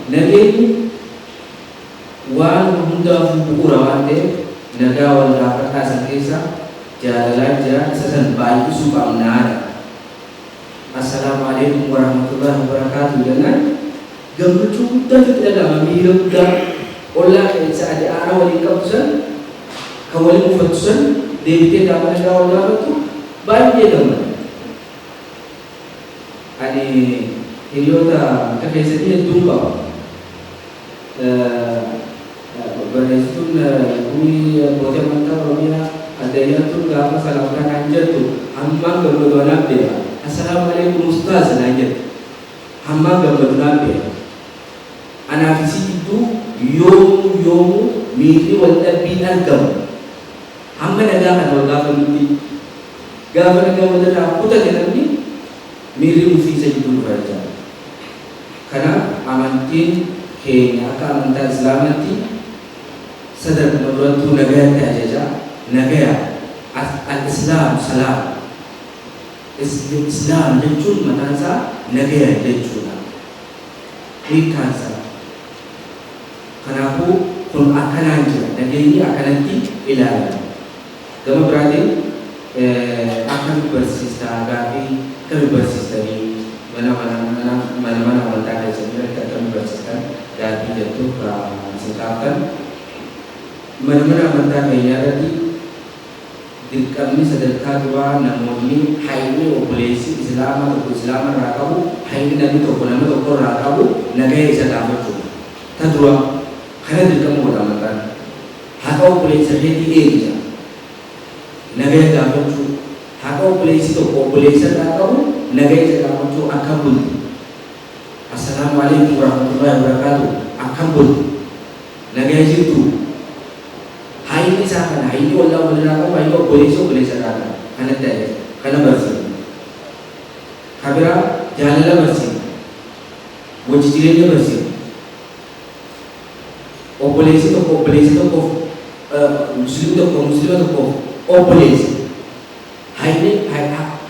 Nageenyi waan hundaafuu bu'uura waan ta'eef, nagaa wal gaafadhaa san keessa jaalalaa jira, isa san baay'isuu qabnaadha. Assalaamu alaikum warahmatullahi wabarakaatuh jennaan gammachuu guddaatu itti dhaga'ama, miira guddaa. Ollaa keessa ati aara waliin qabdu san, kan waliin mufattu san, deebitee gaafa nagaa wal gaafattu baay'ee gammada. Ani hiriyoota akka keessanii hedduun qaba. Barreessituun Gumii Abbootii Amantaa Oromiyaa Adde Ayyaantuun gaafa salaamtaa naan jettu hammaan gammadu anaan beeka. Assalaamu alaikum ustaaz naan jette. Hammaan gammadu naan beeka. Anaaf isii jidduu yoomuu yoomuu miirri wal dhabbiin argamu. Hamma nagaa kana wal gaafannutti. Gaafa nagaa walirraa kutate namni, miirri mufii isa jidduu dhufa jechaadha. Kanaaf amantiin keenya akka amantaa Islaamatti sadarkuma durattuu nagayatti ajaja, nagaya, al-Islaam salaam, Islaam jechuun mataan isaa nagaya jechuudha hiikkaan isaa. Kanaafuu kun akkanaan jira, nageenyi akkanatti ilaalama. Gama biraatiin akkami barsiista, gaaffii akkami barsiistanii mana mana mana mana mana amantaa keessan irratti akkami barsiistan gaaffii jettu ka isin kaaftan, mana mana amantaa keenyaa irratti dirqamni sadarkaa duraa namoonni hayni obboleessi Islaamaa tokko Islaama irraa qabu, hayni namni tokko nama tokko irraa qabu nagaya isa gaafachuudha. Ta duraa kana dirqama godha amantaan. Haqa obboleessa keetii eegi jedha. Nagaya gaafachuu, haqa obboleessi tokko obboleessa irraa qabu nagaya isa gaafachuu, akkam bulte? Assalaamu aleykum warahmatullaahi wabarakaatuh, akkam bulte? Nagaya jirtuu? Hayni isaa kana, hayni ollaa walirraa qabu, hayni obboleessi obboleessa irraa qabu kanatti ajaja. Kana barsiifna. Ka biraa jaalala barsiifna. Wajji jireenya barsiifna. Obboleessi tokko obboleessa tokkoof, Muslimni tokko Muslima tokkoof obboleessa. Hayni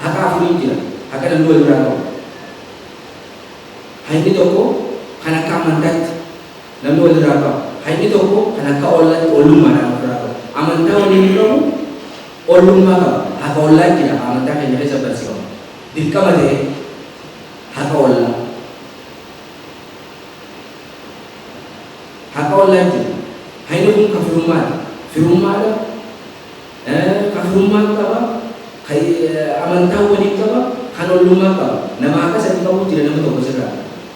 haqa afuriin jira. Haqa namni wal biraa qabu. Hayni tokko kan akka amantaatti namni wal irraa qabu. Hayni tokko kan akka ollaatti ollummaadhaan ofirraa qabu. Amantaa waliin hin qabu, ollummaa qaba. Haqa ollaa jira amantaa keenya keessa barsiifama. Dirqama ta'ee haqa ollaa. Haqa ollaa jira. Hayni kun ka firummaati. Firummaadha, ka firummaan qaba, ka amantaan waliin qaba, kan ollummaa qaba. Nama haqa sadi qabu jira nama tokko sirraa.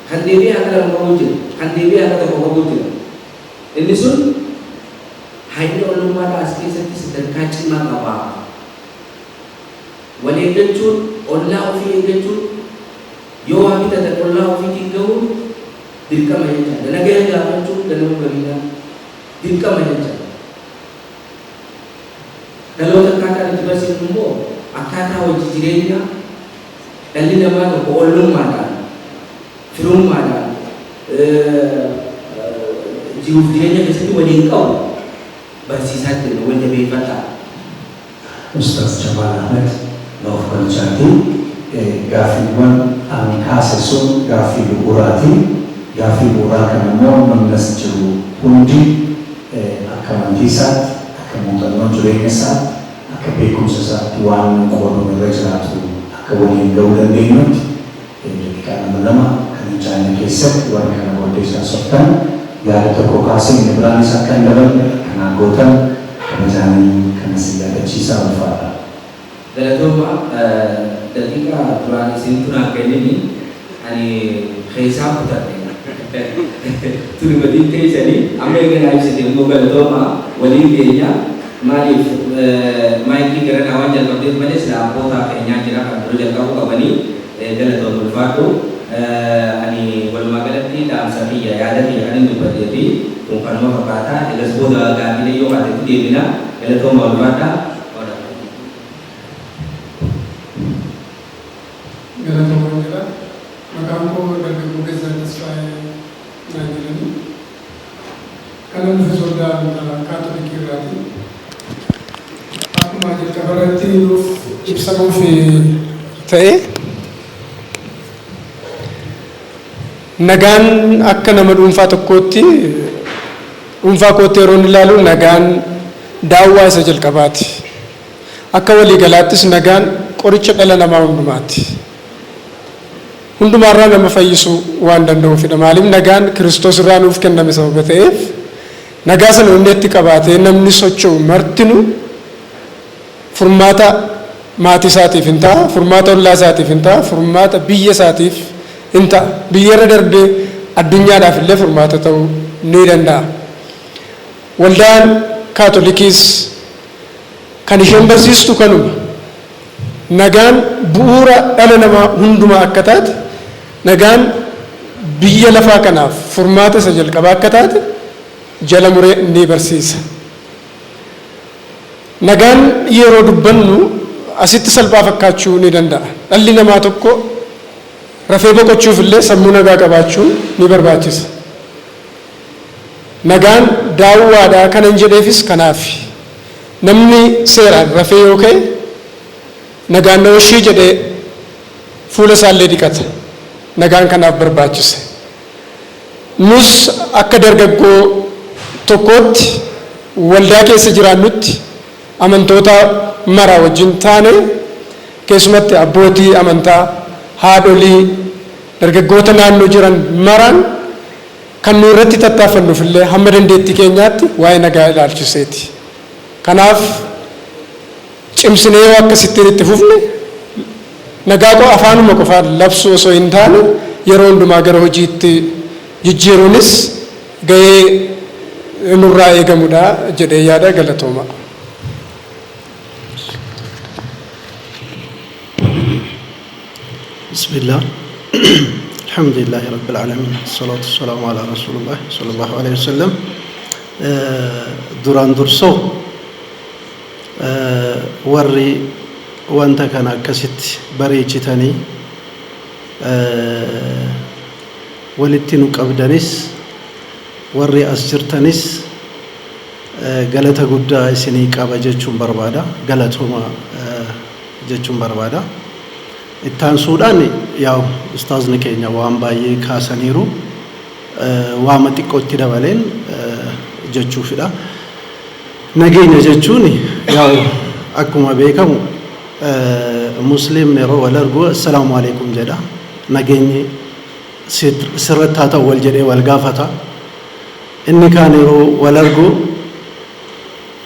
Kan deebi'ee haqa lama qabu jira. Kan deebi'ee haqa tokko qabu jira. Inni sun hayni ollummaadha as keessatti sadarkaa cimaa qaba. Wal eeggachuun, ollaa ofii eeggachuun, yoo waa bitatan ollaa ofiitiin gahuun dirqama jechaadha. Nagaya gaafachuun ganama bariidhaa dirqama jechaadha. Dhaloota akkaataan itti barsiifnu immoo akkaataa hojii jireenyaa dhalli namaa tokko ollummaadhaan, firummaadhaan, jiruuf jireenya keessatti waliin qabu barsiisaa jirra. Wal jabeeffadhaa. Ustaaz Jamaal Ahmed na ofkolchaati. Gaaffiiwwan an kaase sun gaaffii bu'uuraati. Gaaffii bu'uuraa kana immoo namni as jiru hundi akka amantii isaatti, akka muuxannoo jireenya isaatti, akka beekumsa isaatti waan nuu qooduun irra jiraatu akka waliin ga'uu dandeenyutti daqiiqaa lama lama kan hin caalle keessatti warri kana booddee isaan softan yaada tokko kaasee inni biraanis akka hin daballe akka naa gootan kabajaanii kana isin yaadachiisaa, ulfaadhaa. Galatooma. Daqiiqaa duraan isintu naan kennini ani keessaan kutadhe. Tuni badiin teessani, amma erga naa ibsite immoo galatooma, waliin geenya. Maaliif maayikii gara naa waan jalqabdeef malee sila abbootaa keenyaa jira kan dura jalqabuu qabanii. Galatooma, ulfaadhu. Ani walumaa galatti dhaamsa kiyya, yaada kiyya kan hin dubbadhee fi kun kanuma fakkaata. Egas booda gaaffiilee yoo kaatetti deebina. Galatooma, ulfaadha. Galatoomaan jedha. Maqaan koo Dargaggoo Gazzaa Tasfaayee naan jedhani. Kanan dhufe Sooddaa Amantaa Kaatolikii irraati. Akkuma jalqaba irratti nuuf ibsamuuf ta'e, Nagaan akka nama dhuunfaa tokkootti, dhuunfaa kootti yeroo ilaalu, nagaan daawwaa isa jalqabaati. Akka waliigalaattis nagaan qoricha dhala namaa hundumaati. Hundumaarraa nama fayyisuu waan danda'uufidha. Maaliif? Nagaan Kiristoos irraa nuuf kenname sababa ta'eef, nagaa sana hundeetti qabaatee namni socho'u martinuu furmaata maatii isaatiif hin ta'a, furmaata ollaa isaatiif hin ta'a, furmaata biyya isaatiif hin ta'a. Biyyarra darbee addunyaadhaaf illee furmaata ta'uu ni danda'a. Waldaan Kaatolikiis kan isheen barsiistu kanuma. Nagaan bu'uura dhala namaa hundumaa akka taate, nagaan biyya lafaa kanaaf furmaata isa jalqabaa akka taate jala muree ni barsiisa. Nagaan yeroo dubbannu asitti salphaa fakkaachuu ni danda'a. Dhalli namaa tokko rafee boqochuuf illee sammuu nagaa qabaachuu ni barbaachisa. Nagaan daawwaadhaa kanan jedheefis kanaaf. Namni seeraan rafee yoo ka'e, nagaan na oshii jedhee fuula isaallee dhiqata. Nagaan kanaaf barbaachise. Nus akka dargaggoo tokkootti waldaa keessa jiraannutti amantoota maraa wajjin taane, keessumatti abbootii amantaa, haadholii, dargaggoota naannoo jiran maraan kan nu irratti tattaaffannuuf illee hamma dandeettii keenyaatti waa'ee nagaa ilaalchiseeti. Kanaaf cimsinee yoo akkasittiin itti fufne, nagaa afaanuma qofaan labsuu osoo hin taane yeroo hundumaa gara hojiitti jijjiiruunis gahee nurraa eegamudha jedhee yaada. Galatooma. بسم الله، الحمد لله رب العالمين، الصلاة والسلام على رسول الله صلى الله عليه وسلم. Duraan dursoo warri wanta kana akkasitti bareechitanii walitti nu qabdanis, warri as jirtanis, galata guddaa isinii qaba jechuun barbaada, galatooma jechuun barbaada. Ittaansuudhaan yaa'u ustaazni keenya waan baay'ee kaasaniiru, waama xiqqootti dabaleen jechuufidha. Nageenya jechuun yaa'u akkuma beekamu musliimni yeroo wal argu "Assalaamu alaikum" jedha. Nageenyi sirratti haa ta'u wal jedhee wal gaafata. Inni kaan yeroo wal argu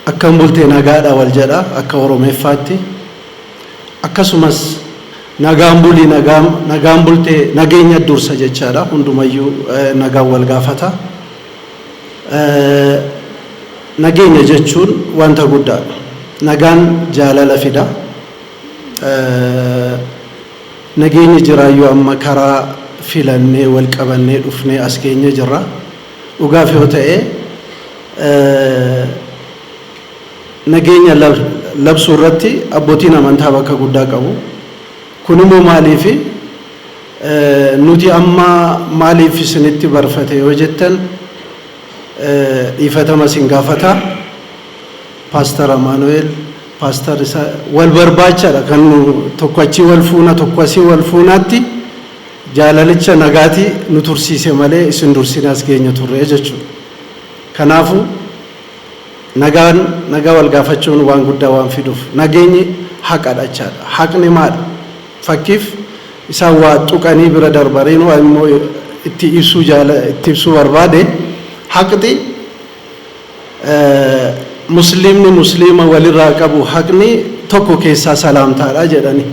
"Akkam bultee? Nagaadha?" wal jedha akka Oromeeffaatti. Akkasumas nagaan bulii, nagaan bultee, nageenya dursa jechaadha. Hundumayyuu nagaan wal gaafata. Nageenya jechuun wanta guddaadha. Nagaan jaalala fida. Nageenyi jiraayyuu amma karaa filannee wal qabannee dhufnee as geenye jirra. Dhugaaf yoo ta'e, nageenya labsuu irratti abbootiin amantaa bakka guddaa qabu. Kun immoo maaliifi nuti amma maaliif isinitti barfate yoo jettan, dhiifatama isin gaafata. Paastar Amaanu'eel, paastar isa wal barbaachaadha kan nu tokko achii wal fuuna, tokko asii wal fuunaatti jaalalicha nagaati nu tursiise malee isin dursine as geenya turre jechuudha. Kanaafuu nagaan, nagaa wal gaafachuun waan guddaa waan fiduuf, nageenyi haqadha jechaadha. Haqni maadha? Fakkiif isaan waa tuqanii bira darbariin waa immoo itti ibsuu jaala itti ibsuu barbaade. Haqni musliimni musliima walirraa qabu, haqni tokko keessaa salaamtaadha jedhani.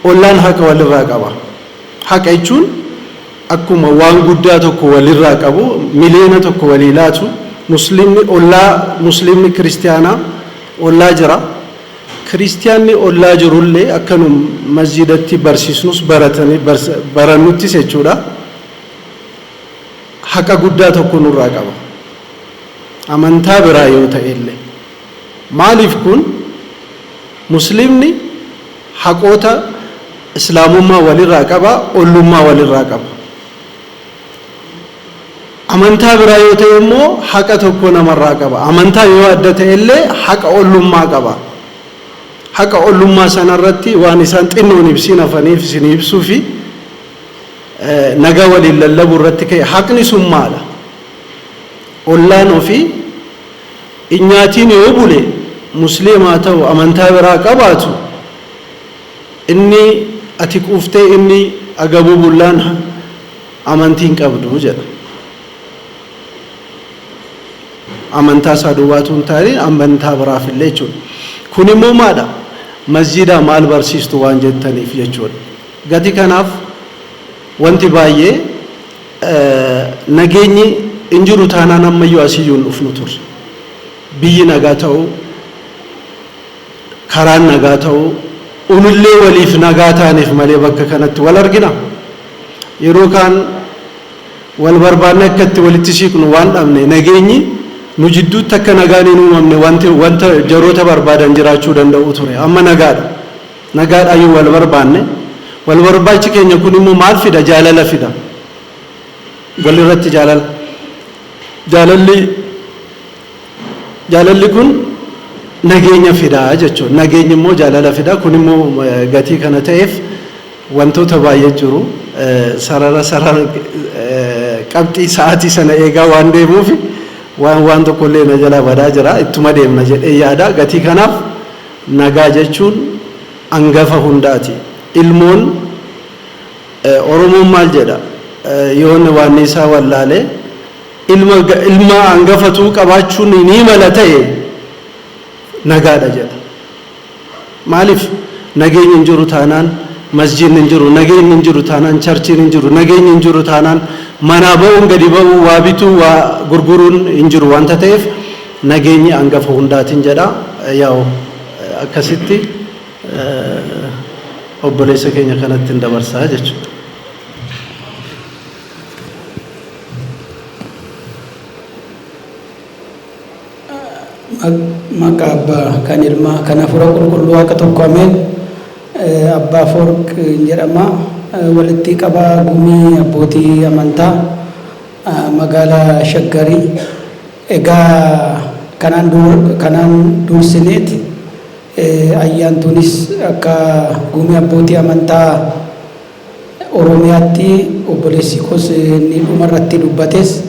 Ollaan haqa walirraa qaba. Haqa jechuun akkuma waan guddaa tokko walirraa qabu, 1 miliyoona walii laatu, musliimni ollaa, musliimni kiristiyaanaa ollaa jira. Kiristiyaanni ollaa jirullee akkanum masjidatti barsiisnus baratanii barannuttis jechuudha. Haqa guddaa tokko nurraa qaba. Amantaa biraa yoo ta'e illee. Maaliif kun? Musliimni haqoota islaamummaa walirraa qaba, ollummaa walirraa qaba. Amantaa biraa yoo ta'e immoo haqa tokko namarraa qaba. Amantaa yoo adda ta'e illee haqa ollummaa qaba. Haqa ollummaa sanarratti waan isaan xinnoon ibsiin hafaniif isin ibsuu fi Nagaa waliin lallabuu irratti ka'e haqni sun maala? Ollaan ofii nyaatiin yoo bule, musliimaa ta'u, amantaa biraa qabaatu, inni ati quuftee inni agabuu bullaan amantii hin qabdu jedha. Amantaa isaa duwwaatu hin taane, amantaa biraaf illee jechuudha. Kun immoo maadha? Masjiidaa maal barsiistu waan jettaniif jechuudha. Gati kanaaf wanti baay'ee nageenyi hin jiru taanaan ammayyuu asiyyuu hin dhufnu turre. Biyyi nagaa ta'uu, karaan nagaa ta'uu, unillee waliif nagaa taaneef malee bakka kanatti wal argina. Yeroo kaan wal barbaanne akka itti walitti siiqnu waan dhabne, nageenyi nu jidduutti akka nagaan hin uumamne wanti wanta jaroota barbaadan jiraachuu danda'u ture. Amma nagaadha. Nagaadhaayyuu wal barbaanne. Wal barbaachi keenya kun immoo maal fida? Jaalala fida. Walirratti jaalala. Jaalalli kun nageenya fida jechuudha. Nageenyi immoo jaalala fida. Kun immoo gatii kana ta'eef wantoota baay'ee jiru. Sarara sarara qabxii sa'aatii sana eegaa waan deemuuf waan tokkollee na jalaa badaa jira. Ittuma deemna jedhee yaada. Gatii kanaaf nagaa jechuun hangafa hundaati. Ilmoon Oromoon maal jedha? Yoon waan isaa wallaalee, ilma hangafatuu qabaachuun ni mala ta'e nagaadha jedha. Maaliif? Nageenyi hin jiru taanaan masjiidni hin jiru, nageenyi hin jiru taanaan churchiin hin jiru, nageenyi hin jiru taanaan manaa ba'uun, gadi ba'uu, waa bituu, waa gurguruun hin jiru wanta ta'eef nageenyi hangafa hundaatiin jedha. Yaa'u akkasitti obboleessa keenya kanatti hin dabarsaa jechuudha. Maqaa Abbaa, kan Ilmaa, kan Hafuura Qulqulluu, Waaqa tokko, ameen. Abbaa Foorq jedhama. Walitti qabaa gumii abbootii amantaa magaalaa Shaggarii. Egaa kanaan dursineeti ayyaantuunis akka gumii abbootii amantaa Oromiyaatti obboleessi koos inni dhumarratti dubbates,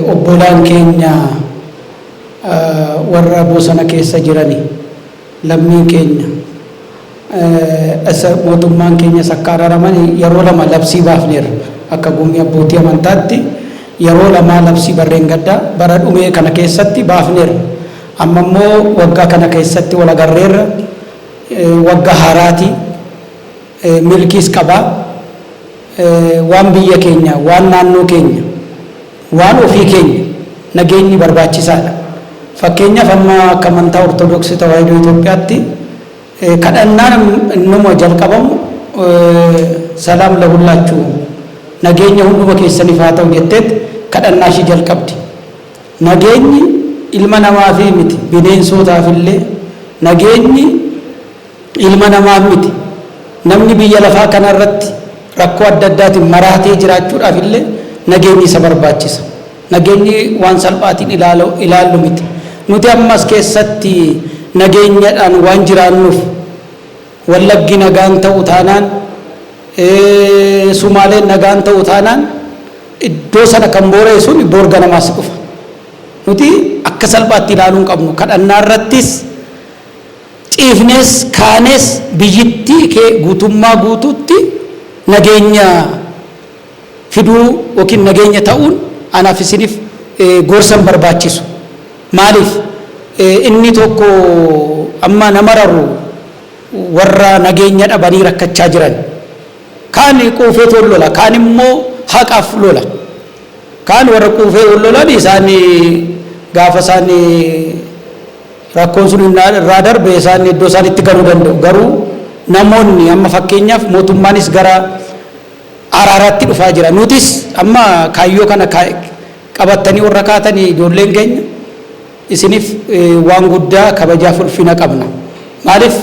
obbolaan keenya warra bosona keessa jirani, lammiin keenya, isa mootummaan keenyas akka araaraman yeroo lama labsii baafneerra. Akka gumii abbootii amantaatti yeroo lama labsii barreen gaddaa bara dhumee kana keessatti baafneerra. Amma immoo waggaa kana keessatti wal agarreerra. Waggaa haaraati, milkiis qabaa. Waan biyya keenya, waan naannoo keenya, waan ofii keenya nageenyi barbaachisaadha. Fakkeenyaaf amma akka amantaa Ortodoksii Tawaahidoo Itoophiyaatti kadhannaan innuma jalqabamu "ሰላም ለሁላችሁ", nageenya hunduma keessaniif haa ta'u jetteet kadhannaa ishii jalqabdi. Nageenyi ilma namaafi miti, bineensotaaf illee nageenyi. Ilma namaaf miti, namni biyya lafaa kanarratti rakkoo adda addaatiin maraatee jiraachuudhaaf illee nageenyi isa barbaachisa. Nageenyi waan salphaatiin ilaallu miti. Nuti ammas keessatti nageenyadhaan waan jiraannuuf, Wallaggi nagaan ta'u taanaan, Sumaaleen nagaan ta'u taanaan, iddoo sana kan boora'e sun boor ganamaas dhufa. Nuti akka salphaatti ilaaluu hin qabnu. Kadhannaa irrattis ciifnees kaanees biyyittii kee guutummaa guutuutti nageenya fiduu yookiin nageenya ta'uun anaaf isiniif gorsa hin barbaachisu. Maaliif? Inni tokko amma nama raru warra nageenya dhabanii rakkachaa jiran. Kaan quufee toon lola, kaan immoo haqaaf lola. Kaan warra quufee wal lolan, isaan gaafa isaan rakkoon sun irraa darbe isaan iddoo isaan itti galuu danda'u. Garuu namoonni amma fakkeenyaaf mootummaanis gara araaraatti dhufaa jira. Nutis amma kaayyoo kana qabattanii warra kaatanii ijoolleen keenya, isiniif waan guddaa kabajaaf ulfina qabna. Maaliif?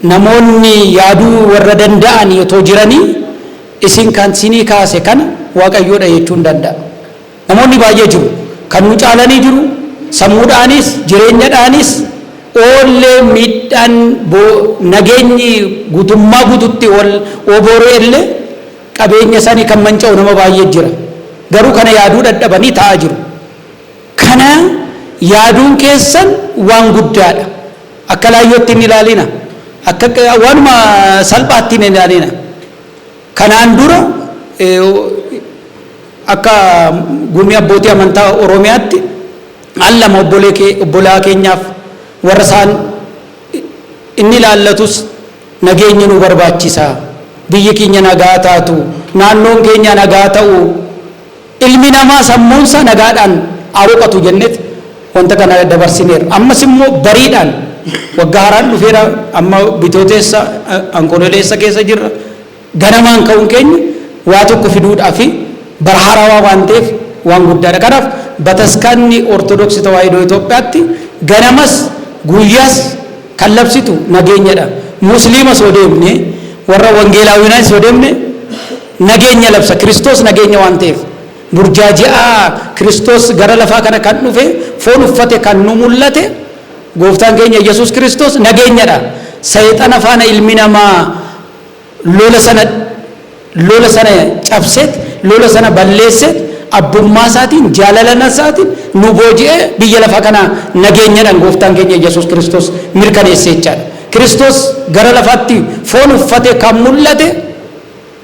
Namoonni yaaduu warra danda'an otoo jiranii isin kan sinii kaase kana Waaqayyoodha jechuun danda'a. Namoonni baay'ee jiru. Kan nu caalanii jiru. Sammuudhaanis jireenyadhaanis oollee miidhaan nageenyi guutummaa guututti ol obooree illee Qabeenya isaanii kan manca'u nama baay'ee jira. Garuu kana yaaduu dadhabanii taa'aa jiru. Kana yaaduun keessan waan guddaadha. Akka laayyootti hin ilaalina. Akka waanuma salphaatti hin ilaalina. Kanaan dura akka gumii abbootii amantaa Oromiyaatti al lama obbolaa keenyaaf warra isaan inni ilaallatus nageenya nu barbaachisa. Biyyi keenya nagaa taatu, naannoon keenya nagaa ta'u, ilmi namaa sammuunsa nagaadhaan boqotu jenneet wanta kana dabarsineera. Ammas immoo bariidhaan waggaa haaraan dhufeera, amma Bitooteessa, Onkololeessa keessa jirra. Ganamaan ka'uun keenya waa tokko fiduudhaa fi bara haarawaa waan ta'eef waan guddaadha. Kanaaf bataskaanni Ortodoksii Tawaahidoo Itoophiyaatti ganamas guyyaas kan labsitu nageenyadha. Musliima osoo deemne, warra wangeelaawwinaa osoo deemne, nageenya labsa. Kiristoos nageenya waan ta'eef. Burjaaji'aa Kiristoos gara lafaa kana kan dhufe, foon uffate kan nu mul'ate gooftaan keenya Yesuus Kiristoos nageenyadha. Seexana faana ilmi namaa lola sana cabseet, lola sana balleesseet, abbummaa isaatiin, jaalala isaatiin nu booji'ee biyya lafaa kana nageenyadhaan gooftaan keenya Yesuus Kiristoos mirkaneesse jechaadha. Kiristoos gara lafaatti foon uffate kan mul'ate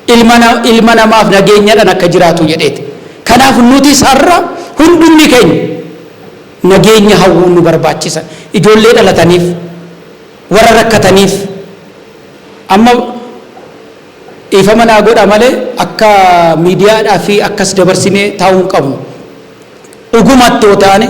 ilma namaaf nageenyadhaan akka jiraatu jedheeti. Kanaaf nutis har'a hundumni keenya nageenya hawwuun nu barbaachisa. Ijoollee dhalataniif, warra rakkataniif, amma dhiifama naa godha malee akka miidiyaadhaa fi akkas dabarsinee taa'uu hin qabnu. Dhugumatti yoo taane,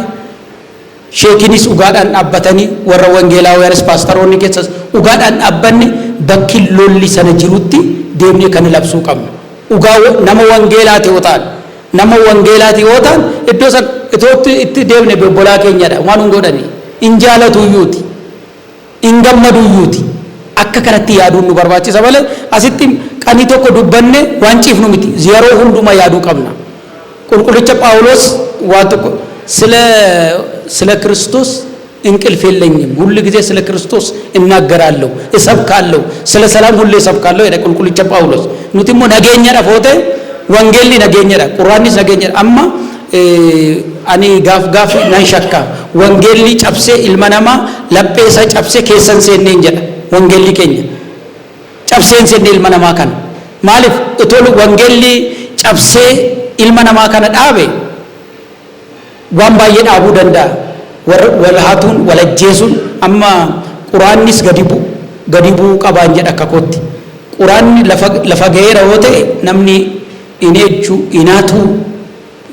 sheekinis dhugaadhaan dhaabbatanii, warra wangeelaawwanis, paastaroonni keessas dhugaadhaan dhaabbanne, bakki lolli sana jirutti deemnee kan labsuu qabna. Dhugaa nama wangeelaati yoo ta'an, nama wangeelaati yoo ta'an, iddoo san itootti itti deemne obbolaa keenyadha, waan hin godhani, hin jaalatu iyyuuti, hin gammadu iyyuuti. Akka kanatti yaaduun nu barbaachisa malee asitti qanii tokko dubbanne waan ciifnu miti. Yeroo hundumaa yaaduu qabna. Qulqullicha Phaawulos waa tokko ስለ ክርስቶስ እንቅልፍ የለኝም፣ ሁል ጊዜ ስለ ክርስቶስ እናገራለሁ፣ እሰብካለሁ፣ ስለ ሰላም ሁሌ እሰብካለሁ jedha qulqullicha Phaawulos. Nuti immoo nageenyadha foote, wangeelli nageenyadha, quraannis nageenyadha. Amma ani gaaf gaaf nan shakka, wangeelli cabsee ilma namaa laphee isaa cabsee keessan seenneen jedha. Wangeelli keenya cabseen seenne ilma namaa kana. Maaliif? Otoo wangeelli cabsee ilma namaa kana dhaabe, waan baay'ee dhaabuu danda'a. Wal hatuun, wal ajjeesuun, amma quraannis gadi bu'uu qabaan jedha akka kootti. Quraanni lafa ga'eera yoo ta'e, namni hin ejju, hin hatu,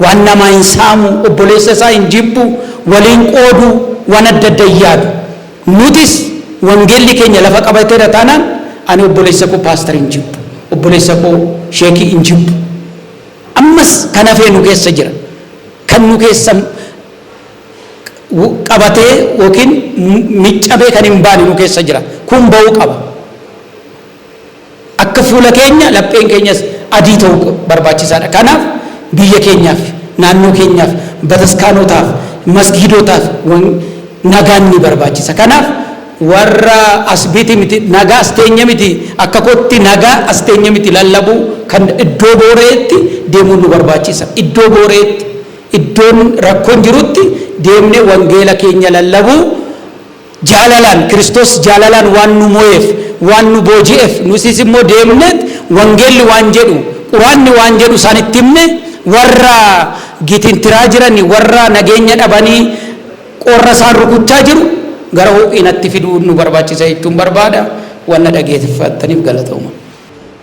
waan namaa hin saamu, obboleessa isaa hin jibbu, waliin qoodu, waan adda adda hin yaadu. Nutis wangeelli keenya lafa qabateera taanaan, ani obboleessa koo paastar hin jibbu, obboleessa koo sheekii hin jibbu. Ammas kan hafee nu keessa jira. Kan nu keessa qabatee yookiin miccabee kan hin baane nu keessa jira. Kun ba'uu qaba. Akka fuula keenya lapheen keenyas adii ta'uu barbaachisaadha. Kanaaf biyya keenyaaf, naannoo keenyaaf, bataskaanotaaf, masgiidotaaf nagaan ni barbaachisa. Kanaaf warra as biti miti, nagaa as teenya miti, akka kootti nagaa as teenya miti lallabuu kan iddoo booreetti deemuun nu barbaachisa. Iddoo booreetti, iddoon rakkoon jirutti deemnee wangeela keenya lallabuu, jaalalaan, Kiristoos jaalalaan waan nu mo'eef, waan nu booji'eef, nusis immoo deemneet wangeelli waan jedhu, quraanni waan jedhu isaanitti himne, warra gitintiraa jiran, warra nageenya dhabanii qorra isaan rukuchaa jiru gara ho'inatti fiduu nu barbaachisa jechuun barbaada. Wanna dhageeffattaniif galatooma.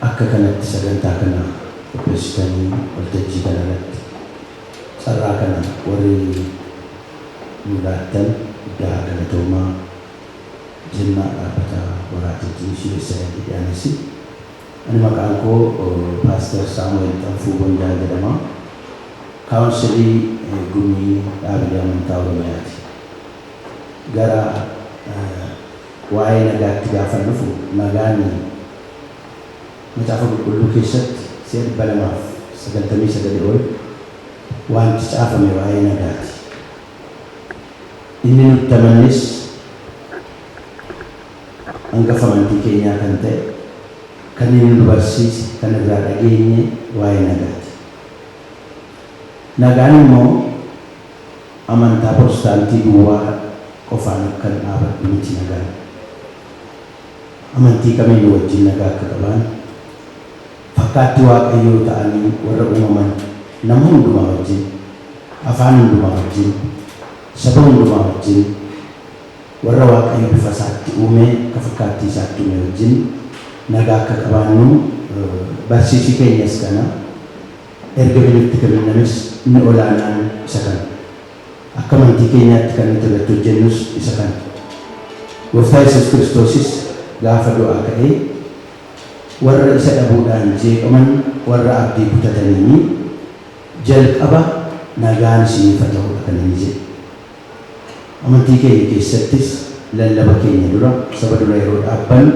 Akka kanatti sagantaa kana qopheessitanii waltajjii kana irratti carraa kana warri nu laattan guddaa galatoomaa jennaa, dhaabbata waraatiitiin ishee dhiyaanis. Ani maqaan koo Paaster Saamu'eel Xanfuu Bonjaa jedhama. Kaawunsilii gumii dhaabilee amantaa Oromiyaati. Gara waa'ee nagaatti gaafa dhufu, nagaan Macaafa Qulqulluu keessatti si'a 299 ol wanti caafame waa'ee nagaati. Inni nutti amannis hangafa amantii keenyaa kan ta'e Kan inni nu barsiise, kan irraa dhageenye waa'ee nagaati. Nagaan immoo amantaa Pirotestaantii duwwaa qofaan akka hin dhaabadhu miti nagaan. Amantii kamiyyuu wajjin nagaa akka qabaannu, fakkaatti Waaqayyoo ta'anii warra uumaman nama hundumaa wajjin, afaan hundumaa wajjin, saba hundumaa wajjin, warra Waaqayyo bifa isaatti uume, akka fakkaattii isaatti uume wajjin nagaa akka qabaannu barsiisi keenyas kana, erga nutti kennames inni olaanaan isa kana. Akka amantii keenyaatti kan nuti irratti hojjennus isa kana. Gooftaa Yesuus Kiristoosis gaafa du'aa ka'ee warra isa dhabuudhaan jeeqaman, warra abdii kutataniini jalqaba nagaan isiniif haa ta'uudha kan inni jedhe. Amantii keenya keessattis lallaba keenya dura saba dura yeroo dhaabbannu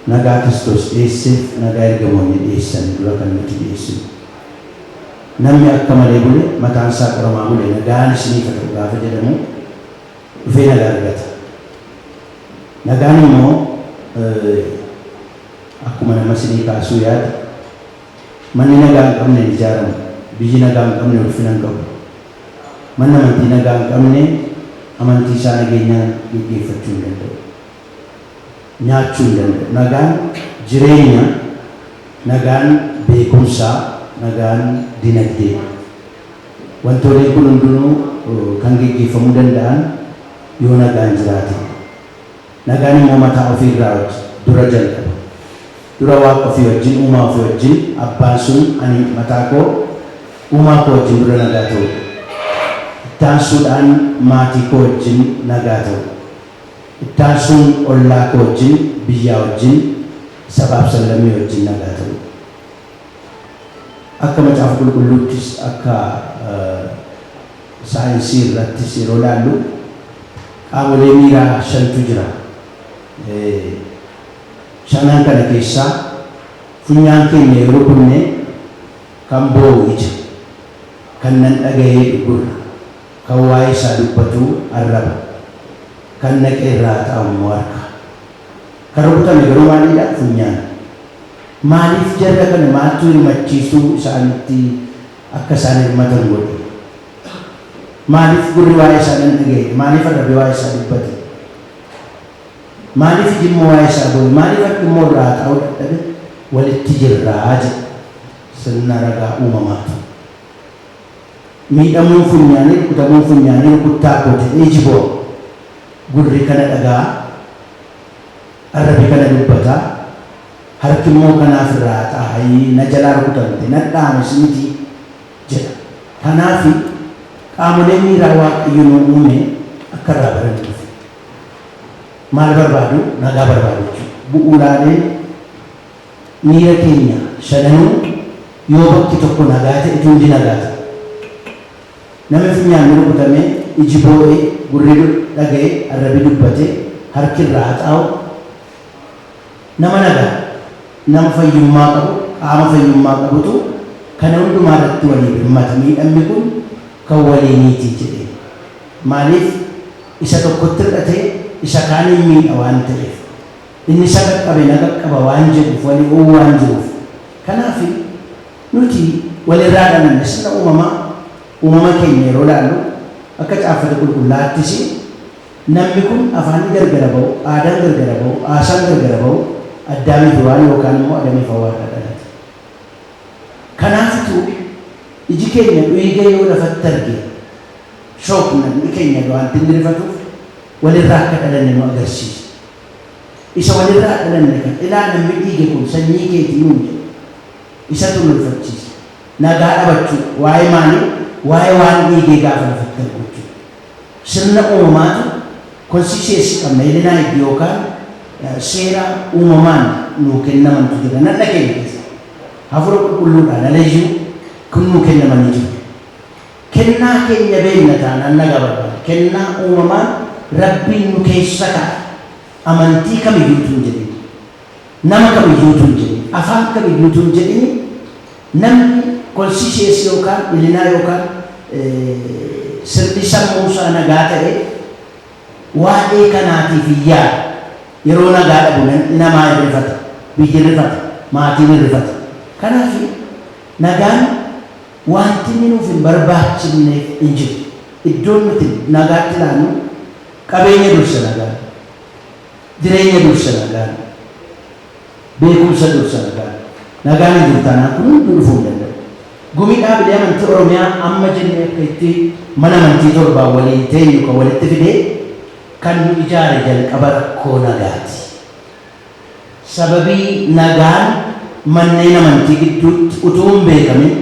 nagaa Kiristoos dhiyeesseef nagaa ergamoonni dhiyeessan dura kan nuti dhiyeessinu. Namni akka malee bule, mataan isaa qoramaa bule, nagaan isiniif haa ta'u gaafa jedhamu dhufee nagaa argata. Nagaan immoo akkuma nama isinii kaasuu yaada, manni nagaa hin qabne hin ijaaramu, biyyi nagaa hin qabne ulfina hin qabu. Manni amantii nagaa hin qabne amantii isaa nageenyaan geggeeffachuu hin danda'u. Nyaachuu hin danda'u. Nagaan jireenya, nagaan beekumsaa, nagaan dinagdee. Wantooleen kun hundinuu kan geggeeffamuu danda'an yoo nagaan jiraate. Nagaan immoo mataa ofiirraa dura jalqaba. Dura Waaqa ofii wajjin, uumaa ofii wajjin, abbaan sun ani mataa koo uumaa koo wajjin dura nagaa ta'uudha. Ittaansuudhaan maatii koo wajjin nagaa ta'u. Ittaansuun ollaa koo wajjin, biyyaa wajjin, sabaaf sablammii wajjin nagaa ta'u. Akka Macaafa Qulqulluuttis akka saayinsii irrattis yeroo laallu qaamolee miiraa shantu jira. Shanan kana keessaa funyaan keenya yeroo rukunne kan boo'u ija, kan nan dhaga'ee gurra, kan waa'ee isaa dubbatu arraba, kan naqee irraa taa'u immoo harka. Kan rukutame garuu maalidha? Funyaan. Maaliif jarra kana maaltu hirmachiisuu isaanitti akka isaan hirmatan godhe? Maaliif gurri waa'ee isaa nan dhaga'e? Maaliif arrabi waa'ee isaa dubbate? Maaliif iji immoo waa'ee isaa boo'e? Maaliif harki immoo irraa taa'uu dadhabe? Walitti jirraa jedha sirna ragaa uumamaatu. Miidhamuun funyaanii, rukutamuun funyaanii rukuttaa koo jedhee iji boo'a. Gurri kana dhagaa, arrabi kana dubbata, harki immoo kanaaf irraa xaa'ii na jalaa rukutamte, na dhaames miti jedha. Kanaaf qaamoleen miiraa Waaqayyo nu uume akka irraa barannuuf. Maal barbaadu? Nagaa barbaadu jechuudha. Bu'uuraaleen miira keenya shananuu yoo bakki tokko nagaa ta'e hundi nagaa ta'a. Namni funyaan rukutame, iji boo'e, gurri dhaga'e, arrabi dubbate, harki irraa haxaa'u nama nagaa, nama fayyummaa qabu, qaama fayyummaa qabutu kana hundumaa irratti walii birmata. Miidhamni kun kan waliiniiti jedhee. Maaliif isa tokkotti hir'ate isa kaaniin miidha waan ta'eef. Inni isa qaqqabe na qaqqaba waan jedhuuf, walii oowwu waan jiruuf. Kanaaf nuti walirraa dhalanne. Sirna uumamaa, uumama keenya yeroo ilaallu, akka Caaffata Qulqullaa'aattis namni kun afaanni gargara ba'u, aadaan gargara ba'u, haasaan gargara ba'u, Addaamii fi Hewaan yookaan immoo Adamii fi Hawaa irraa dhalate. Kanaafitu iji keenya dhiiga yoo lafatti arge shock namni keenya wanti inni rifatuuf walirraa akka dhalanne nu agarsiisa. Isa walirraa dhalanne kan ilaa namni dhiige kun sanyii keetii nuun jedhu isatu nu rifachiisa. Nagaa dhabachuu waa'ee maalii? Waa'ee waan dhiigee gaafa lafatti argu jechuudha. Sirna uumamaatu conscience qabna, hilinaa itti yookaan seera uumamaan nuu kennamantu jira. Nadha keenya keessa Hafuura Qulqulluudhaan alayyuu kun nuu kennamanii jiru. Kennaa keenya beekna taanaan nagaa barbaada. Kennaa uumamaan Rabbiin nu keessa kaa'e, amantii kamiyyuutu hin jedhin, nama kamiyyuutu hin jedhin, afaan kamiyyuutu hin jedhin, namni conscience yookaan hilinaa yookaan sirni sammuu isaa nagaa ta'e waa'ee kanaatiif hin yaadu. Yeroo nagaa dhabu namaa hirrifata. Biyyi rifata, maatiin rifata. Kanaaf nagaan wanti inni nuuf hin barbaachifneef hin jiru. Iddoon nuti nagaatti ilaannu qabeenya dursa nagaan, jireenya dursa nagaan, beekumsa dursa nagaan. Nagaan hin jiru taanaan kun hundi dhufuu hin danda'u. Gumii dhaabilee amantii Oromiyaa amma jennee akka itti mana amantii torbaan waliin teenyu kan walitti fidee kan nu ijaare jalqaba rakkoo nagaati. Sababii nagaan manneen amantii gidduutti utuu hin beekamin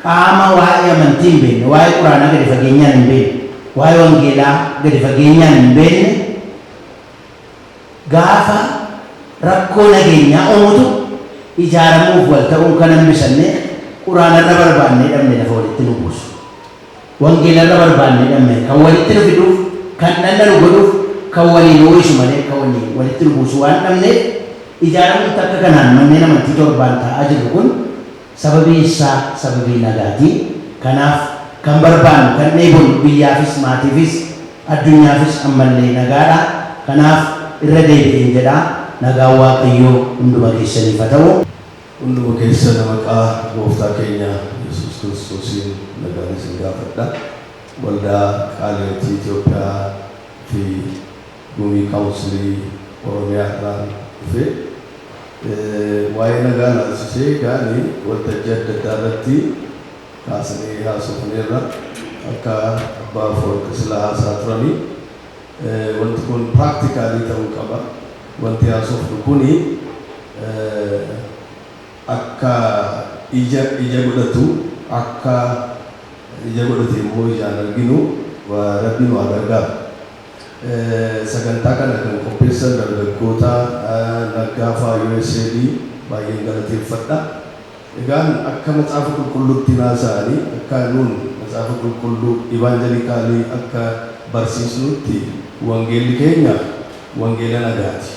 qaama waa'ee amantii hin beekne, waa'ee quraanaa gadi fageenyaan hin beekne, waa'ee wangeelaa gadi fageenyaan hin beekne gaafa rakkoo nageenyaa uumutu ijaaramuuf wal ta'uun kan hambisanne quraanarra barbaannee dhabne lafa walitti nu buusu. Wangeelarra barbaannee dhabne kan walitti nu fiduuf, kan dhanna nu godhuuf, kan waliin ho'isu malee kan walitti nu buusu waan dhabneef ijaaramuun takka kanaan manneen amantii torbaan taa'aa jirru kun sababii isaa sababii nagaati. Kanaaf kan barbaannu kan dheebonnu biyyaafis maatiifis addunyaafis ammallee nagaadha. Kanaaf irra deebi'een jedha nagaan Waaqayyoo hunduma keessaniif haa ta'u. Hunduma keessan maqaa gooftaa keenya Yesuus Kiristoosiin nagaan isin gaafadha. Waldaa Qaaliyotii Itoophiyaa fi Gumii Kaawunsilii Oromiyaa irraan dhufe. Waa'ee nagaa ilaalchisee gaani waltajjii adda addaa irratti kaasnee haasofneerra akka abbaa Afawarqi silaa haasaa turanii. Wanti kun practical ta'uu qaba. Wanti haasofnu kuni akka ija godhatu, akka ija godhate immoo ijaan arginu Rabbi nu haa gargaaru. Sagantaa kana kan qopheessan dargaggoota Naggaa fa'aa USAID baay'een galateeffadha. Egaan akka macaafa qulqulluutti naasa'anii akka nuun macaafa qulqulluu evangelical akka barsiisnutti wangeelli keenya wangeela nagaati.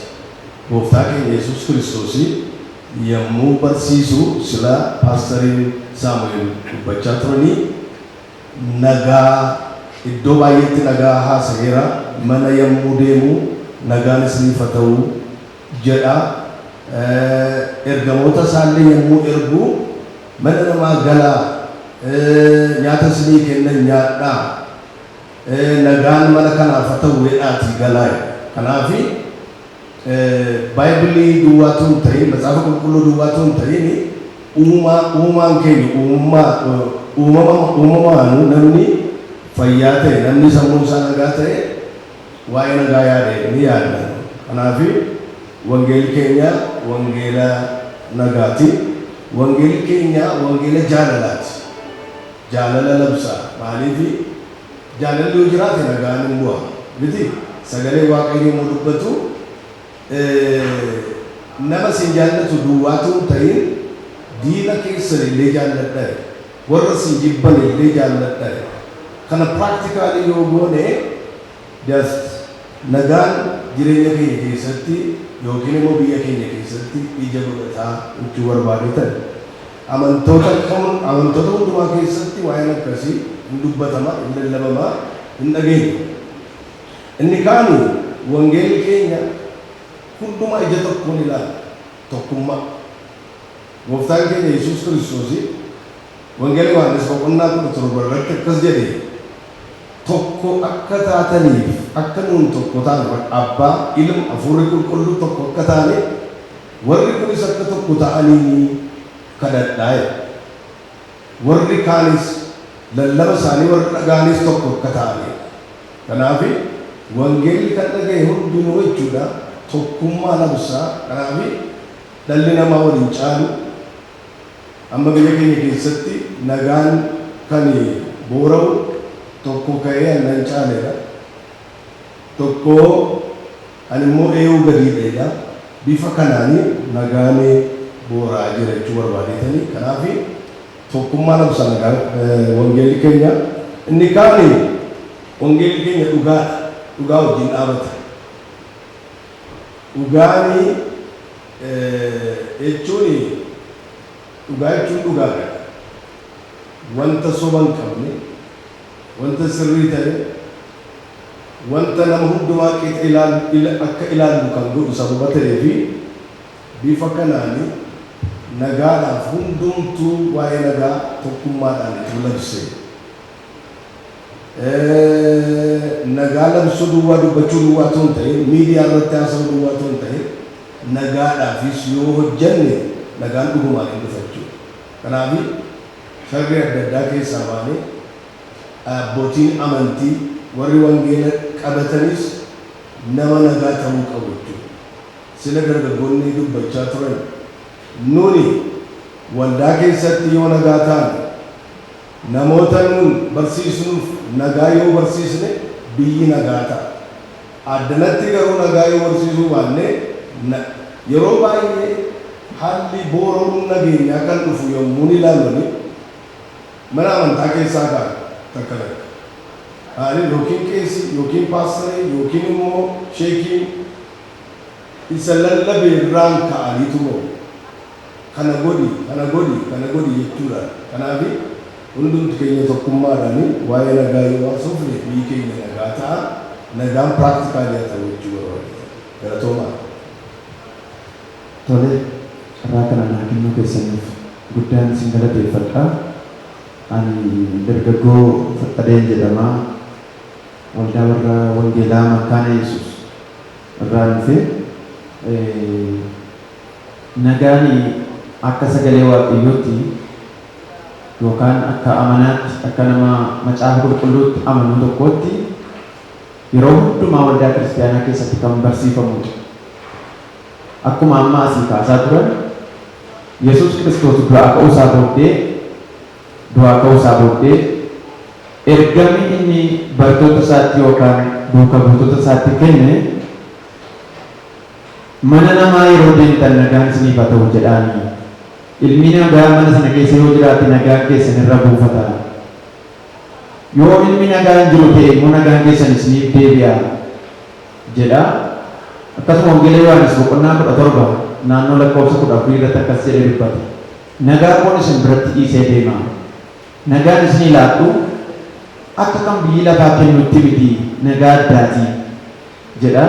Gooftaa keenya Yesuus Kiristoos yommuu barsiisu sila paastariin Saamu'eel dubbachaa turanii nagaa iddoo baay'eetti nagaa haasa'eera. Mana yommuu deemu nagaan isiniif haa ta'u jedha. Ergamoota isaallee yommuu ergu mana namaa galaa, nyaata isinii kennan nyaadhaa, nagaan mana kanaaf haa ta'u jedhaatii galaa. Kanaafi Baayibilii duwwaatu hin ta'in, macaafa qulqulluu duwwaatu hin ta'in, uumaan keenya uumamaanuu namni fayyaa ta'e, namni sammuun isaa nagaa ta'e waa'ee nagaa yaade ni yaadna. Kanaafi wangeelli keenya wangeela nagaati. Wangeelli keenya wangeela jaalalaati. Jaalala labsa. Maaliifi jaalalli yoo jiraate nagaan hin bu'a. Miti sagalee Waaqayyoo yommuu dubbatu nama isin jaallatu duwwaatu hin ta'in diina keessan illee jaalladhaa. Warra isin jibban illee jaalladhaa. Kana practically yoo goone just nagaan jireenya keenya keessatti yookiin immoo biyya keenya keessatti ija godhataa jechuu barbaadetan. Amantoota hundumaa keessatti waa'een akkasii hin dubbatama, hin lallabamaa, hin dhageenya. Inni kaani wangeelli keenya hundumaa ija tokkoon ilaala. Tokkummaa. Gooftaan keenya Yesuus Kiristoos Wangeela Yohaannis boqonnaa 17 irratti akkas jedhe: tokko akka taataniif, akka nuun tokko taane, abbaa, ilma, hafuurri qulqulluu tokko akka taane warri kunis akka tokko ta'anii kadhadhaa jedha. Warri kaanis lallaba isaanii warri dhaga'anis tokko akka ta'anidha. Kanaaf wangeelli kan dhaga'e hundinuu jechuudha tokkummaa labsaa. Kanaaf dhalli namaa waliin caalu. Amma biyya keenya keessatti nagaan kan boora'u tokko ka'ee annan caaleedha. Tokko ani immoo eeyuu gadiidha. Bifa kanaanii nagaan boora'aa jira jechuu barbaadeetanii. Kanaaf tokkummaa labsa nagaan wangeelli keenya. Inni kaani wangeelli keenya dhugaadha. Dhugaa wajjin dhaabata. Dhugaanii jechuun dhugaa jechuun dhugaadha. Wanta soba hin qabne, wanta sirrii ta'e, wanta nama hundumaa qixa akka ilaallu kan godhu sababa ta'ee fi Bifa kanaan nagaadhaaf hundumtuu waa'ee nagaa tokkummaadhaan itti labse. Nagaa labsuu duwwaa, dubbachuu duwwaa otoo hin ta'in, miidiyaa irratti haasa'uu duwwaa otoo hin ta'in, nagaadhaafis yoo hojjenne nagaan dhugumaan hin dhufa jechuudha. Kanaaf sharrii adda addaa keessaa baanee, abbootiin amantii warri wangeela qabatanis nama nagaa ta'uu qabu jechuudha. Sila dargaggoonni dubbachaa turan, nuni waldaa keessatti yoo nagaa taane, namoota nun barsiisnuuf nagaa yoo barsiisne, biyyi nagaa ta'a. Addanatti garuu nagaa yoo barsiisuu baanne, yeroo baay'ee haalli boora'uun nageenyaa kan dhufu yommuu ni ilaalani mana amantaa keessaa ka'a takka takka. Haali yookiin qeesii yookiin paastarii yookiin immoo sheekiin isa lallabe irraan ka'aniitu moo kana godhi, kana godhi, kana godhi jechuudhaan. Kanaaf hundumti keenya tokkummaadhaan waa'ee nagaa yoo haasofne, biyyi keenya nagaa ta'a. Nagaan practical haa ta'u jechuu barbaade. Galatoomaa. Tole, carraa kana naa kennuu keessaniif guddaan isin galateeffadha. Ani dargaggoo Faxxadeen jedhama. Waldaa warra Wangeelaa Makkaana Yesuus irraa dhufe. Nagaan akka sagalee Waaqayyootti yookaan akka amanaatti, akka nama Macaafa Qulqulluutti amanuu tokkootti, yeroo hundumaa waldaa kiristaanaa keessatti kan barsiifamudha. Akkuma amma asii kaasaa turan, Yesuus Kiristoos du'aa ka'uu isaa booddee ergamni inni bartoota isaatti yookaan duuka buutota isaatti kenne, "Mana namaa yeroo deemtan nagaan isiniif haa ta'u jedhaanii. Ilmi nagaa mana sana keessa yoo jiraate, nagaan keessan irra buufata. Yoo ilmi nagaa hin jiru ta'e immoo, nagaan keessan isiniif deebi'a" jedha. Akkasuma Wangeela Yohaannis boqonnaa 17 naannoo lakkoofsa 14 irratti akkas jedhee dubbata. "Nagaa koon isin biratti dhiisee deema. Nagaan isinii laadhu akka kan biyyi lafaa kennutti miti, nagaa addaati" jedha.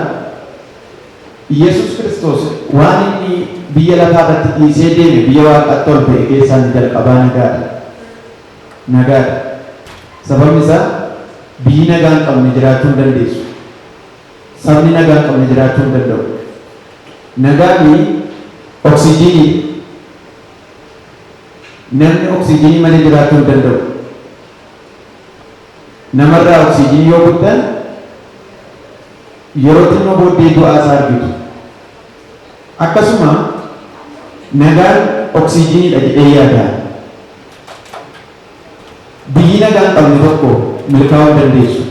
Yesus Kiristoos waan inni biyya lafaa irratti dhiisee deeme, biyya Waaqaatti ol ba'e keessaa inni jalqabaa nagaadha. Nagaadha. Sababni isaa biyyi nagaa hin qabne jiraachuu hin dandeessu. Sabni nagaa hin qabne jiraachuu hin danda'u. Nagaan oksijiinii. Namni oksijiinii malee jiraachuu hin danda'u. Namarraa oksijiinii yoo kuttan, yeroo xinnoo booddee du'aa isaa argitu. Akkasuma nagaan oksijiiniidha jedhee yaada. Biyyi nagaa hin qabne tokko milkaa'uu hin dandeessu.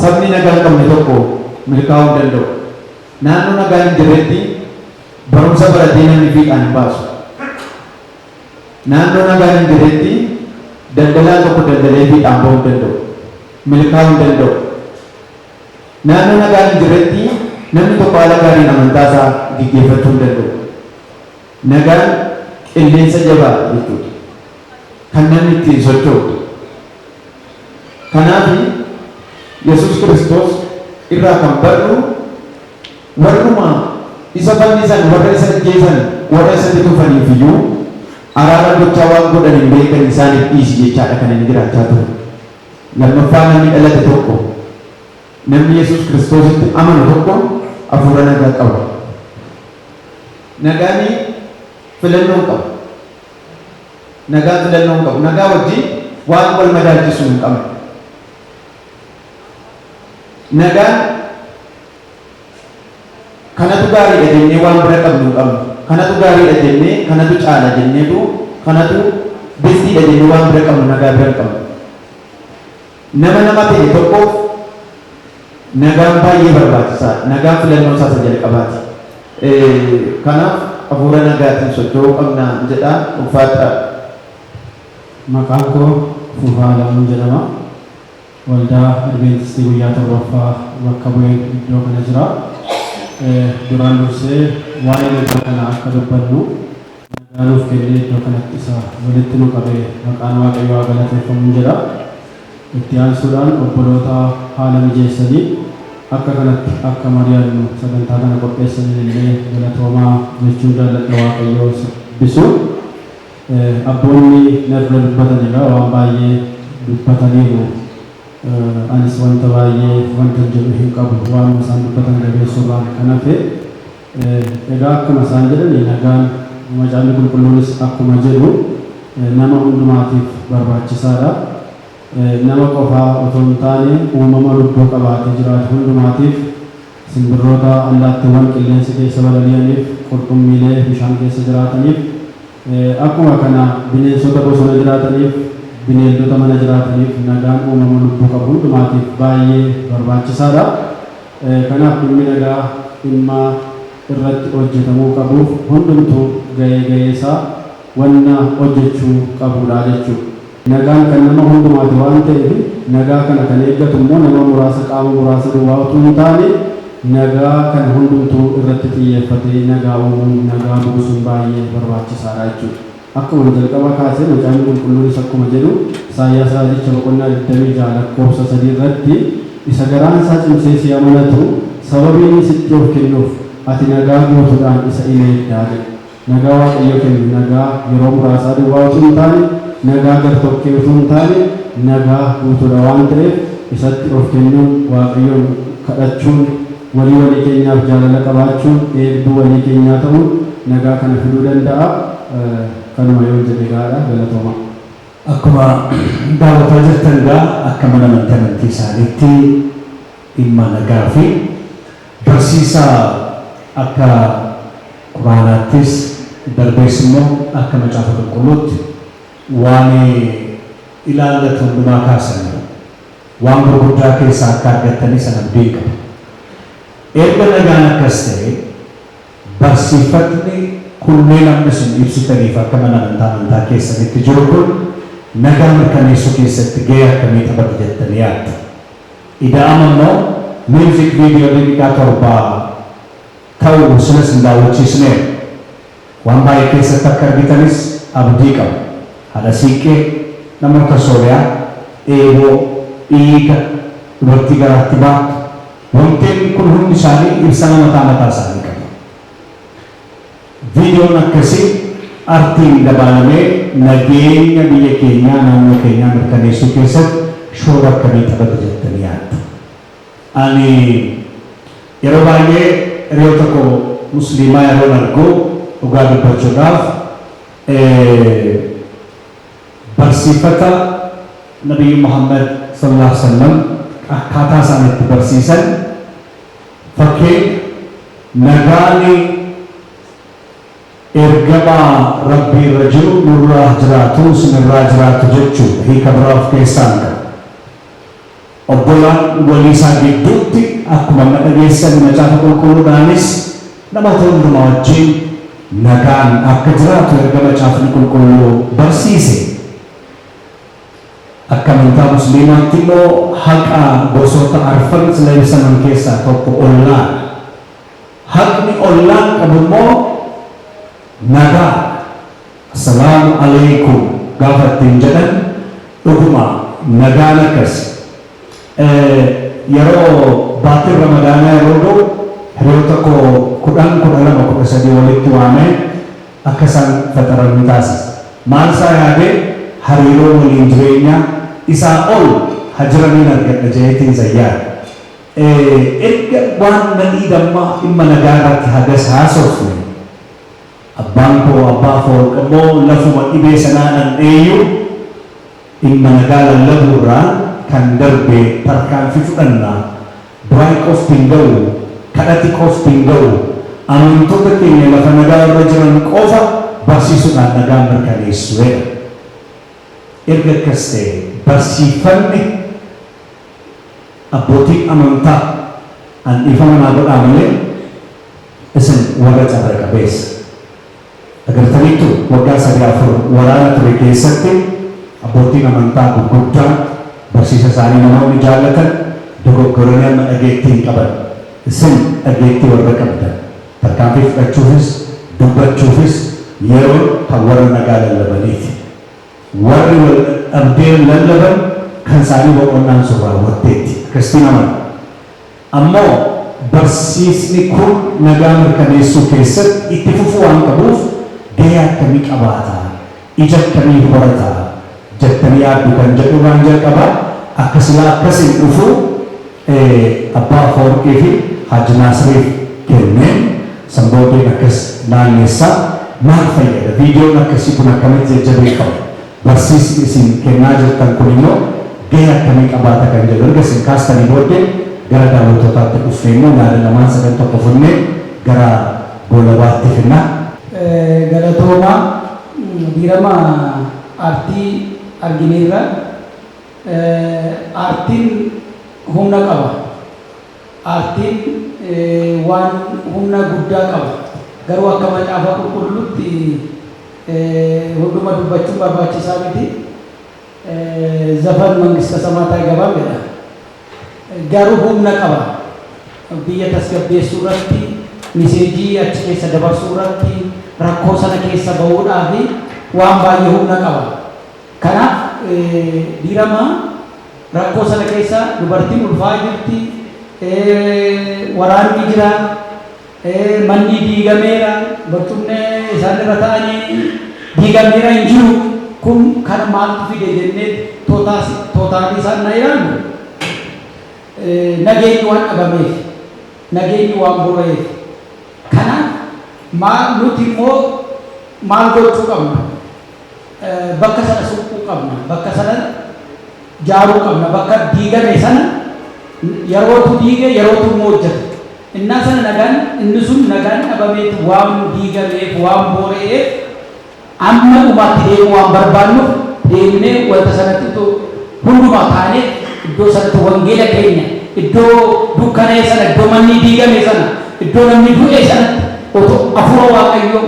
Sabni nagaa hin qabne tokko milkaa'uu hin danda'u. Naannoo nagaan hin jirretti barumsa baratee namni fiixaan hin baasu. Naannoo nagaan hin jirretti daldalaan tokko daldalee fiixaan bahuu hin danda'u. Milkaa'uu hin danda'u. Naannoo nagaan hin jirretti namni tokko haala gaariin amantaa isaa gaggeeffachuu hin danda'u. Nagaan qilleensa jabaa jechuudha. Kan namni ittiin socho'u. Kanaaf Yesuus Kiristoos irraa kan barru, warruma isa fannisan, warra isa ajjeesan, warra isatti tufaniif iyyuu araara gochaa, waan godhan hin beekan, isaaniif dhiisi jechaadha kan inni jiraachaa ture. Lammaffaa, namni dhalate tokko, namni Yesuus Kiristoositti amanu tokko hafuura nagaa qaba. Nagaan filannoo hin qabu. Nagaan filannoo hin qabu. Nagaa wajjin waan wal madaalchisu hin qabnu. Nagaan kanatu gaariidha jennee waan bira qabnu hin qabnu. Kanatu gaariidha jennee, kanatu caala jenneetu, kanatu bestiidha jennee waan bira qabnu nagaa bira hin qabnu. Nama nama ta'e tokkoof nagaan baay'ee barbaachisaadha. Nagaan filannoo isaa isa jalqabaati. Kanaaf hafuura nagaatiin socho'uu qabna jedha, ulfaadha. Maqaan koo Fufaa Lamuun jedhama. Waldaa Adventistii Guyyaa Torbaffaa bakka bu'een iddoo kana jira. Duraan dursee waa'ee nagaa kana akka dubbannu nagaa nuuf kennee iddoo kanatti isa walitti nu qabee maqaan Waaqayyoo haa galateeffamu jedha. Itti aansuudhaan obboloota haala mijeessanii Akka kanatti akka mari'annu sagantaa kana qopheessaniin illee galatoomaa jechuun jaalladha. Waaqayyoo bisu. Abboonni na dura dubbatan egaa waan baay'ee dubbataniiru. Anis wanta baay'ee wanta jedhu hin qabu, waan isaan dubbatan jabeessuurraan kan hafe. Egaa akkuma isaan jedhan, nagaan, Macaafni Qulqulluunis akkuma jedhu, nama hundumaatiif barbaachisaadha. Nama qofaa otoo hin taane, uumama lubbuu qabaatee jiraatu hundumaatiif, simbirroota, allaattiiwwan qilleensa keessa balali'aniif, qurxummiilee bishaan keessa jiraataniif, akkuma kana bineensota bosona jiraataniif, bineeldota mana jiraataniif, nagaan uumama lubbuu qabu hundumaatiif baay'ee barbaachisaadha. Kanaaf dhimmi nagaa dhimma irratti hojjetamuu qabuuf hundumtuu ga'ee ga'ee isaa wanna hojjechuu qabudha jechuudha. Nagaan kan nama hundumaati waan ta'eef, nagaa kana kan eeggatu immoo nama muraasa, qaama muraasa duwwaa utuu hin taane, nagaa kana hundumtuu irratti xiyyeeffatee nagaa uumuun, nagaa buusuun baay'ee barbaachisaadha jechuudha. Akkuma jalqaba kaasee, Macaafni Qulqulluunis akkuma jedhu, Isaayyaas raajicha boqonnaa 26 lakkoofsa 3 irratti, "Isa garaan isaa cimsee si amanatu, sababii inni sitti of kennuuf, ati nagaa guutuudhaan isa in eegdaa" jedha. Nagaa Waaqayyo kennu nagaa yeroo muraasaa duwwaa utuu hin taane, nagaa gartokkee utuu hin taane, nagaa guutuudha waan ta'eef, isatti of kennuun, Waaqayyoon kadhachuun, walii walii keenyaaf jaalala qabaachuun, eegduu walii keenyaa ta'uun nagaa kana fiduu danda'a. Kanuma yoon jedhe gahaadha. Galatooma. Akkuma daawwataa jirtan egaa, akka mana amantii amantii isaaniitti dhimma nagaa fi barsiisaa akka Quraanaattis darbees immoo akka Macaafa Qulqulluutti waan ilaallatu hundumaa kaasaniiru. Waan gurguddaa keessaa akka argattanii sana abdiin qaba. Erga nagaan akkas ta'e, barsiifatni kunneen amma isin ibsitaniif akka mana amantaa amantaa keessanitti jiru kun nagaa mirkaneessuu keessatti gahee akkamii taphata jettanii yaaddu? Ida'ama immoo music video daqiiqaa 7 ta'u sila isin daawwachiisneera. Waan baay'ee keessatti akka argitanis abdii qaba. Haadha siiqqee, namoota Sooriyaa, eeboo, dhiiga, dubartii garaatti baattu, wanteen kun hundi isaanii ibsama mataa mataa isaanii qabu. Viidiyoon akkasii artiin dabaalamee nageenya biyya keenyaa, naannoo keenyaa mirkaneessuu keessatti shoora akkamii taphata jettanii yaaddu? Ani yeroo baay'ee hiriyoota koo Musliimaa yeroon argu, dhugaa dubbachuudhaaf, barsiifata Nabiyyi Muhammad sallallahu alaihi wasallam akkaataa isaan itti barsiisan, fakkeenya nagaan ergamaa Rabbii irra jiru nurraa jiraatu, isinirraa jiraatu jechuudha, hiika biraa of keessaa hin qabu. Obbolaan walii isaa gidduutti, akkuma amma dhageessan, Macaafa Qulqulluudhaanis namoota hundumaa wajjin nagaan akka jiraatu erga Macaafni Qulqulluu barsiise, akka amantaa Musliimaatti immoo haqa gosoota arfan sila ibsaman keessaa tokko ollaadha. Haqni ollaan qabu immoo nagaa, "Assalaamu alaikum" gaafa ittiin jedhan dhuguma nagaan akkas. Yeroo baatiin Ramadaanaa yeroo ga'u, hiriyoota koo 10, 12, 13 walitti waamee akka isaan faxaran ni taasisa. Maal isaa yaadee? Hariiroo waliin jireenyaa isaa ol hajiraniin argadha jedheetiin zayyaadha. Erga waan nadhii dammaa dhimma nagaa irratti hagas haasofne, abbaan koo Abbaa Afawarq immoo lafuma dhibee sanaa dhandheeyyuu dhimma nagaa lallabuurraan kan darbe tarkaanfii fudhanna, du'aayi qofti hin ga'u, kadhati qofti hin ga'u, amantoota keenya lafa nagaa irra jiran qofa barsiisuudhaan nagaan mirkaneessu jedha. Erga akkas ta'e, barsiifanni abbootiin amantaa, an dhiifama naa godhaa malee, isin warra carra qabeessa. Agartaniittu, waggaa sadii afur waraana ture keessatti abbootiin amantaa gurguddaan barsiisa isaanii namoonni jaallatan dogoggoranii amma dhageettii hin qaban. Isin dhageettii warra qabdan, tarkaanfii fudhachuufis dubbachuufis yeroon kan warra nagaa lallabaniiti. Warri wal dhabdeen lallaban kan isaanii boqonnaan sun raawwatteetti. Akkasittiin amana. Ammoo barsiisni kun nagaa mirkaneessuu keessatti itti fufuu waan qabuuf gahee akkamii qabaata? Ija akkamii horata? Jettanii yaaddu kan jedhu waan jalqabaa akka silaa akkasiin dhufu Abbaa Afawarqii fi Haji Naasiriif kenneen san booddeen akkas naanneessaa maal fayyada? Viidiyoon akkasii kun akkamitti jajjabeeffama? Barsiisni isin kennaa jirtan kun immoo gahee akkamii qabaata kan jedhu erga isin kaastanii booddee gara daawwattootaatti dhufnee immoo yaada lamaan sadan tokko funnee gara goolabaatti finna. Galatoomaa. Diirama aartii argineerra. Aartiin humna qaba. Aartiin waan humna guddaa qaba. Garuu akka macaafa qulqulluutti hunduma dubbachuun barbaachisaa miti. ዘፈን መንግስተ ሰማያት አይገባም jedha. Garuu humna qaba. Biyya tasgabbeessuu irratti, message achi keessa dabarsuu irratti, rakkoo sana keessa bahuudhaaf waan baay'ee humna qaba. Kanaaf diirama rakkoo sana keessa dubartiin ulfaa jirti, waraanni jira, manni diigameera, barcumni isaan irra ta'anii diigameera hin jiru. Kun kana maaltu fide jennee total isaan na ilaallu nageenyi waan dhabameef, nageenyi waan boora'eef. Kanaaf maal nuti immoo maal gochuu qabna? Bakka sana suphuu qabna, bakka sana jaaruu qabna, bakka diigame sana yerootu diige yerootu immoo hojjeta. Innaa sana nagaan inni sun nagaan dhabameet waan diigameef waan boora'eef amma dhumaatti deemuu waan barbaannuuf deemnee wanta sanatti hundumaa taanee iddoo sanatti wangeela keenya iddoo dukkanee sana, iddoo manni diigame sana, iddoo namni du'e sanatti otoo hafuura Waaqayyoo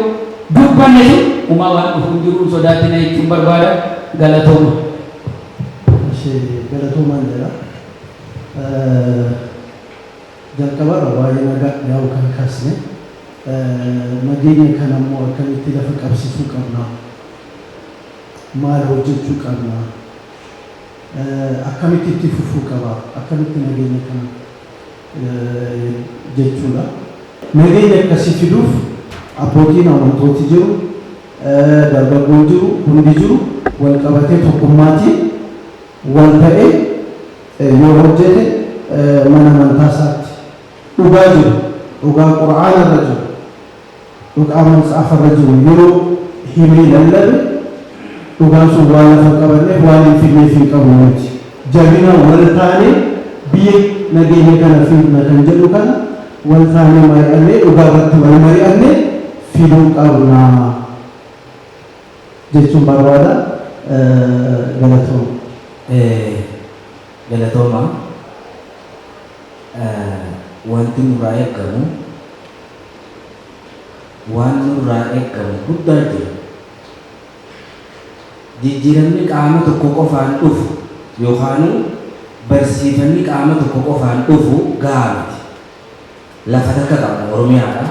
dubbanne sun uumaa waan dhufu hin jiru sodaatina jechuun barbaada. Galatooma. Galatoomaan jedha. Jalqabarra waa'ee nagaa yaa'u kan kaasne, nageenya kana immoo akkamitti lafa qabsiisuu qabna? Maal hojjechuu qabna? Akkamitti itti fufuu qaba? Akkamitti nageenya kana jechuudha. Nageenya akkasii fiduuf abbootiin amantooti jiru, dargaggoon jiru, hundi jiru wal qabatee tokkummaatiin wal ta'ee yoo hojjete mana amantaa isaatti dhugaa jiru, dhugaa Qur'aana irra jiru, dhugaa matsaafa irra jiru yeroo himee lallabe dhugaan sun waan lafa qabanneef waan hin fidneef hin qabu miti. Jabina wal taanee biyya nageenya kana fidna kan jedhu kana wal taanee mari'annee dhugaa irratti wal mari'annee fiduu qabna jechuun barbaada. Galatooma. Galatooma. Wanti nurraa eegamu, waan nurraa eegamu guddaa jira. Jijjiiramni qaama tokko qofaan dhufu yookaan barsiifanni qaama tokko qofaan dhufu gahaa miti. Lafa takka qabna, Oromiyaadha.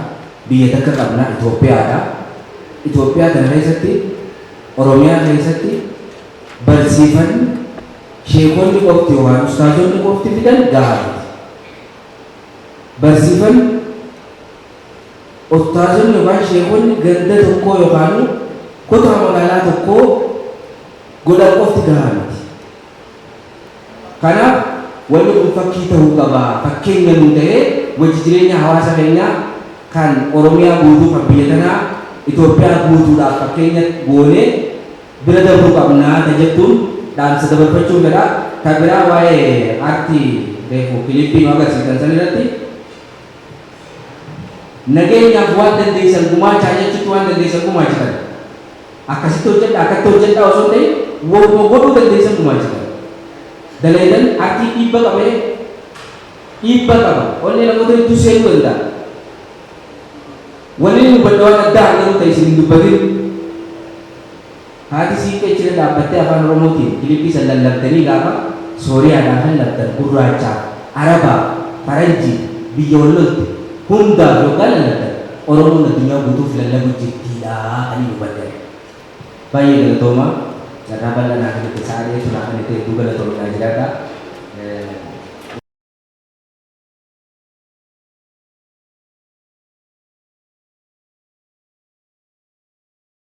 Biyya takka qabna, Itoophiyaadha. Itoophiyaa kana keessatti, Oromiyaa keessatti barsiifanni sheekonni qofti yookaan ustaazonni qofti fidan gahaa miti. Barsiifanni ustaazonni yookaan sheekonni ganda tokkoo yookaan kutaa magaalaa tokkoo godhan qofti gahaa miti. Kanaaf wanni kun fakkii ta'uu qaba. Fakkeenya nu ta'ee wajji jireenya hawaasa keenyaa kan Oromiyaa guutuu, kan biyya tanaa Itoophiyaa guutuudhaaf fakkeenya goonee bira darbuu qabnaa ta jettuun dhaamsa dabarfachuun fedha. Kan biraa waa'ee aartii reefu clip nu agarsiisan san irratti nageenyaaf waan dandeessan gumaachaa jechuutti waan dandeessan gumaachitan. Akkasitti hojjedha, akkatti hojjedha osoo hin ta'in waanuma godhuu dandeessan gumaachitan. Daleedan aartii dhiibba qabee dhiibba qaba. Onnee namoota hedduu seenuu danda'a. Wanni inni dubbadha waan addaa hanga ta'e isin hin dubbatin. Haati siiqqee cina dhaabbattee afaan Oromootiin clip san lallabdanii gaafa Sooriyaadhaaf lallabdan, gurraachaaf, Arabaaf, Faranjii, biyya wal lolte hundaaf yookaan lallabdan Oromoon addunyaa guutuuf lallabu jirtiidha kan inni dubbadhan. Baay'ee galatoomaa. Carraa bal'aa naa kennite, sa'aa dheertuu naa kennite, hedduu galatoomaa jiraadha.